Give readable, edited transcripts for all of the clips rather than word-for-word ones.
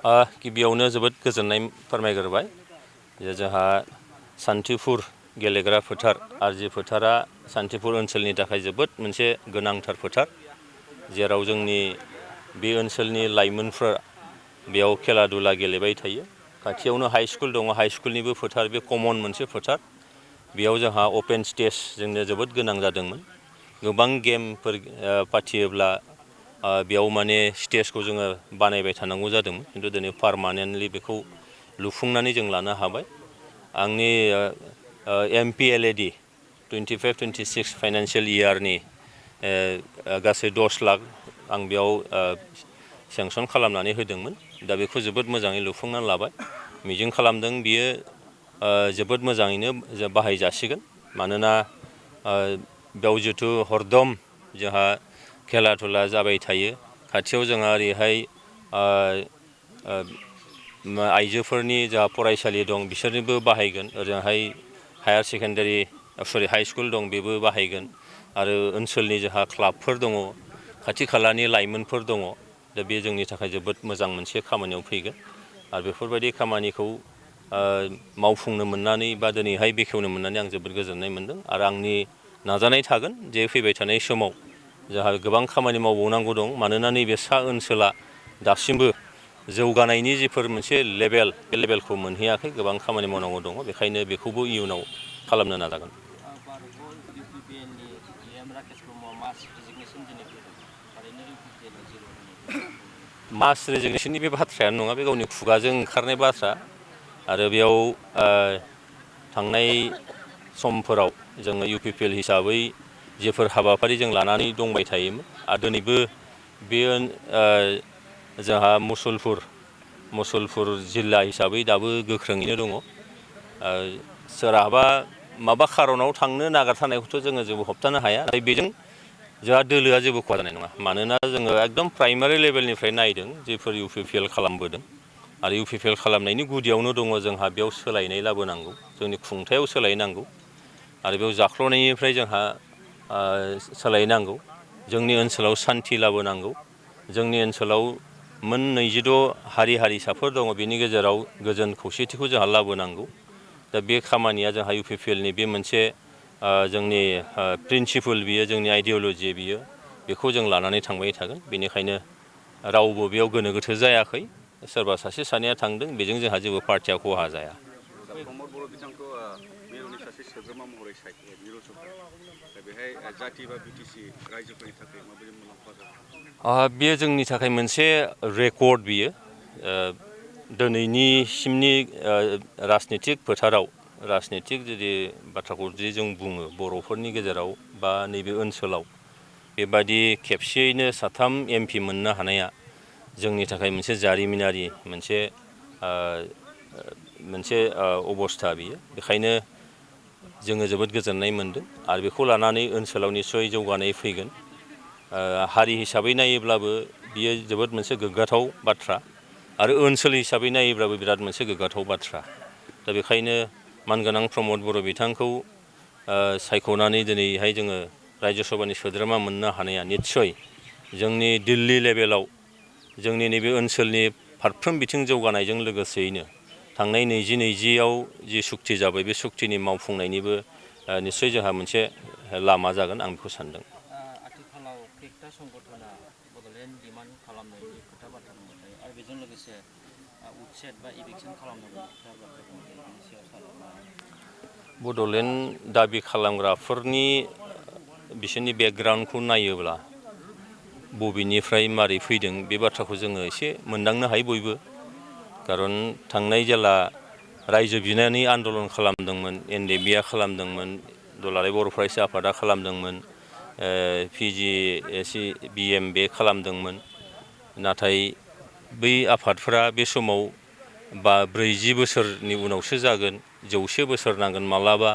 गिबियावनो जोबोद गोजोननाय फोरमायग्रोबाय जे जोंहा सान्थिफुर गेलेग्रा फोथार आरो जि फोथारा सान्थिफुर ओनसोलनि थाखाय जोबोद मोनसे गोनांथार फोथार जेराव जोंनि बे ओनसोलनि लाइमोनफ्रा बेयाव खेला दुला गेलेबाय थायो खाथियावनो हाइ स्कुल दङ हाइ स्कुलनिबो फोथार बे कमन मोनसे फोथार बेयाव जोंहा अपेन स्टेज जोंनो जोबोद गोनां जादोंमोन गोबां गेमफोर फाथियोब्ला बेयाव माने स्टेजखौ जोङो बानायबाय थानांगौ जादोंमोन खिन्थु दिनै पारमानेन्टलि बेखौ लुफुंनानै जों लानो हाबाय आंनि MPLAD 25-26 फाइनान्सियेल इयारनि गासै 10 लाख आं बेयाव सेंसन खालामनानै होदोंमोन दा बेखौ जोबोद मोजाङै लुफुंनानै लाबाय मिजिं खालामदों बियो जोबोद मोजाङैनो बाहायजासिगोन मानोना बेयाव जिथु हरदम जोंहा खेला दुला जाबाय थायो खाथियाव जोंहा ओरैहाय आइजोफोरनि जा फरायसालि दं बिसोरनिबो बाहायगोन ओजोंहाय हायार सेकेन्डारि हाइ स्कुल दं बेबो बाहायगोन आरो ओनसोलनि जोंहा क्लाबफोर दङ खाथि खालानि लाइमोनफोर दङ दा बे जोंनि थाखाय जोबोद मोजां मोनसे खामानियाव फैगोन आरो बेफोरबायदि खामानिखौ मावफुंनो मोननानै बा दिनैहाय बेखेवनो मोननानै आं जोबोद गोजोननाय मोनदों आरो आंनि नाजानाय थागोन जे फैबाय थानाय समाव जोंहा गोबां खामानि मावबावनांगौ दं मानोना नैबे सा ओनसोला दासिमबो जौगानायनि जिफोर मोनसे लेभेल बे लेभेलखौ मोनहैयाखै गोबां खामानि मावनांगौ दङ बेखायनो बेखौबो इयुनाव खालामनो नाजागोन मास रेजिगनेसननि बे बाथ्रायानो नङा बे गावनि खुगाजों ओंखारनाय बाथ्रा आरो बेयाव थांनाय समफोराव जोङो UPPL हिसाबै जेफोर हाबाफारि जों लानानै दंबाय थायोमोन आरो दिनैबो बेयो जोंहा मुसलपुर जिल्ला हिसाबै दाबो गोख्रोङैनो दङ सोरहाबा माबा खारनाव थांनो नागारथारनायखौथ' जोङो जेबो होबथानो हाया नाथाय बेजों जोंहा दोलोआ जेबो खहा जानाय नङा मानोना जोङो एकदम प्राइमारि लेभेलनिफ्राय नायदों जेफोर UPPL खालामबोदों आरो UPPL खालामनायनि गुदियावनो दङ जोंहा बेयाव सोलायनाय लाबोनांगौ जोंनि खुंथायाव सोलायनांगौ आरो बेयाव जाख्ल'नायनिफ्राय जोंहा सोलायनांगौ जोंनि ओनसोलाव सान्थि लाबोनांगौ जोंनि ओनसोलाव मोन 26 हारि हारिसाफोर दङ बेनि गेजेराव गोजोन खौसेथिखौ जोंहा लाबोनांगौ दा बे खामानिया जोंहा UPPLनि बे मोनसे जोंनि प्रिन्सिपल बियो जोंनि आइडिय'लजि बियो बेखौ जों लानानै थांबाय थागोन बेनिखायनो रावबो बेयाव गोनो गोथो जायाखै सोरबा सासे सानैया थांदों बेजों जोंहा जेबो पार्टिया खहा जाया प्रमद बर' बिथांखौ मिरुनि सासे सोद्रोमा महरै सायख'बाय मिरु सरकार दा बेहाय जाथि बा BTC रायजोफोरनि थाखाय माबायदि मुलाम्फा जागोन बेयो जोंनि थाखाय मोनसे रेकर्ड बियो दिनैनिसिमनि राजनितिक फोथाराव राजनितिक जुदि बाथ्राखौ जुदि जों बुङो बर'फोरनि गेजेराव बा नैबे ओनसोलाव बेबादि खेबसेयैनो 3 MP मोननो हानाया जोंनि थाखाय मोनसे जारिमिनारि मोनसे अबस्था बियो बेखायनो जोङो जोबोद गोजोननाय मोनदों आरो बेखौ लानानै ओनसोलाव निस्सय जौगानाय फैगोन हारि हिसाबै नायोब्लाबो बियो जोबोद मोनसे गोग्गाथाव बाथ्रा आरो ओनसोल हिसाबै नायोब्लाबो बिराद मोनसे गोग्गाथाव बाथ्रा दा बेखायनो मानगोनां प्रमद बर' बिथांखौ सायख'नानै दिनैहाय जोङो रायजो सभानि सोद्रोमा मोननो हानाया निस्सय जोंनि दिल्ली लेभेलाव जोंनि नैबे ओनसोलनि फारफ्रोम बिथिं जौगानायजों लोगोसेयैनो थांनाय 2020आव जि सुक्ति जाबाय बे सुक्तिनि मावफुंनायनिबो निस्सय जोंहा मोनसे लामा जागोन आं बेखौ सानदों आथिखालाव खैथा संगठना बड'लेण्ड डिमान्ड खालामनायनि खोथा बाथ्रा बुंबाय थायो आरो बेजों लोगोसे उच्चेद बा इभिक्सन खालामनांगौ खोथा बाथ्रा बुंबाय थायो बेनि सायाव सार बड'लेण्ड दाबि खालामग्राफोरनि बिसोरनि बेकग्राउन्डखौ नायोब्ला बबेनिफ्राय मारै फैदों बे बाथ्राखौ जोङो एसे मोनदांनो हायो बयबो खारन थांनाय जेला रायजो बिनानै आन्दलन खालामदोंमोन NDBआ खालामदोंमोन दुलाराय बर' फरायसा आफादा खालामदोंमोन PGCBM बे खालामदोंमोन नाथाय बै आफादफोरा बे समाव 40 बोसोरनि उनावसो जागोन 100 बोसोर नांगोन मालाबा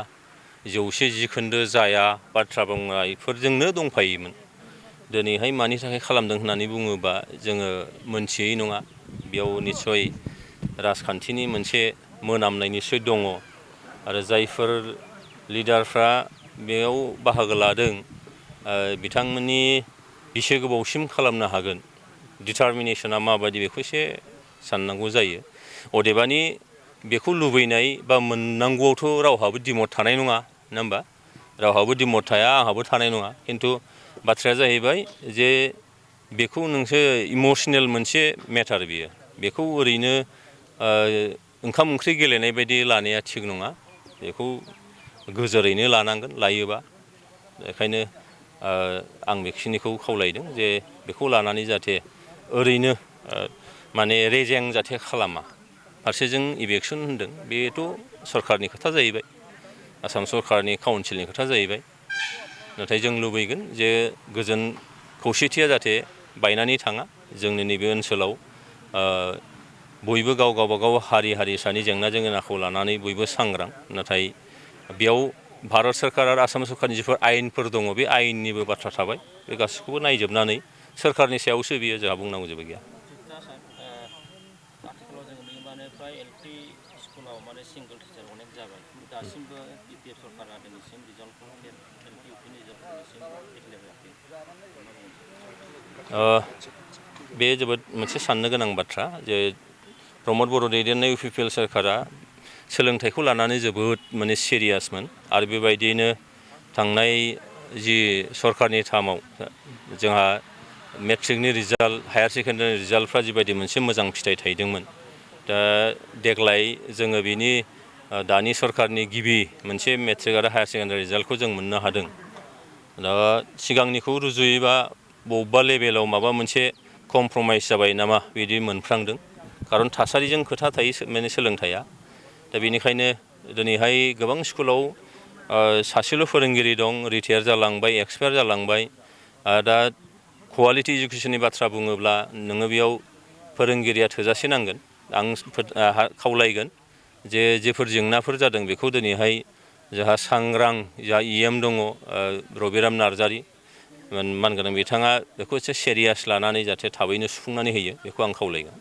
110 खोन्दो जाया बाथ्रा बुंनायफोरजोंनो दंफायोमोन दिनैहाय मानि थाखाय खालामदों होननानै बुङोबा जोङो मोनथियै नङा बेयाव निस्सय राजखान्थिनि मोनसे मोनामनाय निस्सय दङ आरो जायफोर लिडारफ्रा बेयाव बाहागो लादों बिथांमोननि बेसे गोबावसिम खालामनो हागोन डिटारमिनेसना माबायदि बेखौ एसे साननांगौ जायो। अदेबानि बेखौ लुबैनाय बा मोननांगौआवथ' रावहाबो दिमत थानाय नङा, नङा होमबा? रावहाबो दिमत थाया, आंहाबो थानाय नङा। खिन्थु बाथ्राया जाहैबाय जे बेखौ नोंसो इम'सनेल मोनसे मेटार बियो। बेखौ ओरैनो ओंखाम ओंख्रि गेलेनाय बायदि लानाया थिग नङा। बेखौ गोजोरैनो लानांगोन लायोबा। बेखायनो आं बेखिनिखौ खावलायदों जे बेखौ लानानै जाहाथे ओरैनो माने रेजें जाहाथे खालामा। फारसेजों इलेक्सन होनदों, बेथ' सरखारनि खोथा जाहैबाय, आसाम सरखारनि काउन्सिलनि खोथा जाहैबाय। नाथाय जों लुबैगोन जे गोजोन खौसेथिया जाहाथे बायनानै थाङा। जोंनि नैबे ओनसोलाव बयबो गाव गावबागाव हारि हारिसानि जेंना जेंनाखौ लानानै बयबो सांग्रां। नाथाय बेयाव भारत सरकार आरो आसाम सरकारनि जिफोर आयेनफोर दङ, बे आयेननिबो बाथ्रा थाबाय। बे गासैखौबो नायजोबनानै सोरखारनि सायावसो बियो, जोंहा बुंनांगौ जेबो गैया। आथिखालाव जों नुयो माने फ्राय एलपि स्कुलाव माने सिंगोल टिचार अनेक जाबाय। दासिमबो बिपिएफ सरकारा दिनैसिम रिजाल्टखौ एलपि इउपिनि रिजाल्टखौ दिनैसिम डिक्लेयार होआखै। बे जोबोद मोनसे साननो गोनां बाथ्रा जे प्रमद बर' दैदेननाय इउपिपिएल सोरखारा सोलोंथाइखौ लानानै जोबोद माने सिरियासमोन। आरो बेबायदियैनो थांनाय जि सरकारनि टार्माव जोंहा मेट्रिकनि रिजाल्ट, हायार सेकेण्डारिनि रिजाल्टफ्रा जिबायदि मोनसे मोजां फिथाइ थायदोंमोन, दा देग्लाय जोङो बिनि दानि सरकारनि गिबि मोनसे मेट्रिक आरो हायार सेकेण्डारि रिजाल्टखौ जों मोननो हादों। दा सिगांनिखौ रुजुयोबा बबेबा लेभेलाव माबा मोनसे कमप्रमाइस जाबाय नामा बिदि मोनफ्रांदों। खारन थासारिजों खोथा थायो माने सोलोंथाइया। दा बेनिखायनो दिनैहाय गोबां स्कुलाव सासेल' फोरोंगिरि दं, रिटायार जालांबाय, एक्सपायार जालांबाय। दा कुवालिटि इडुकेसननि बाथ्रा बुङोब्ला नोङो बेयाव फोरोंगिरिया थोजासे नांगोन। आं खावलायगोन जे जेफोर जेंनाफोर जादों बेखौ दिनैहाय जोंहा सांग्रां जा इएम दङ, रबिराम नार्जारि मानगोनां, बिथाङा बेखौ एसे सिरियास लानानै जाहाथे थाबैनो सुफुंनानै होयो, बेखौ आं खावलायगोन।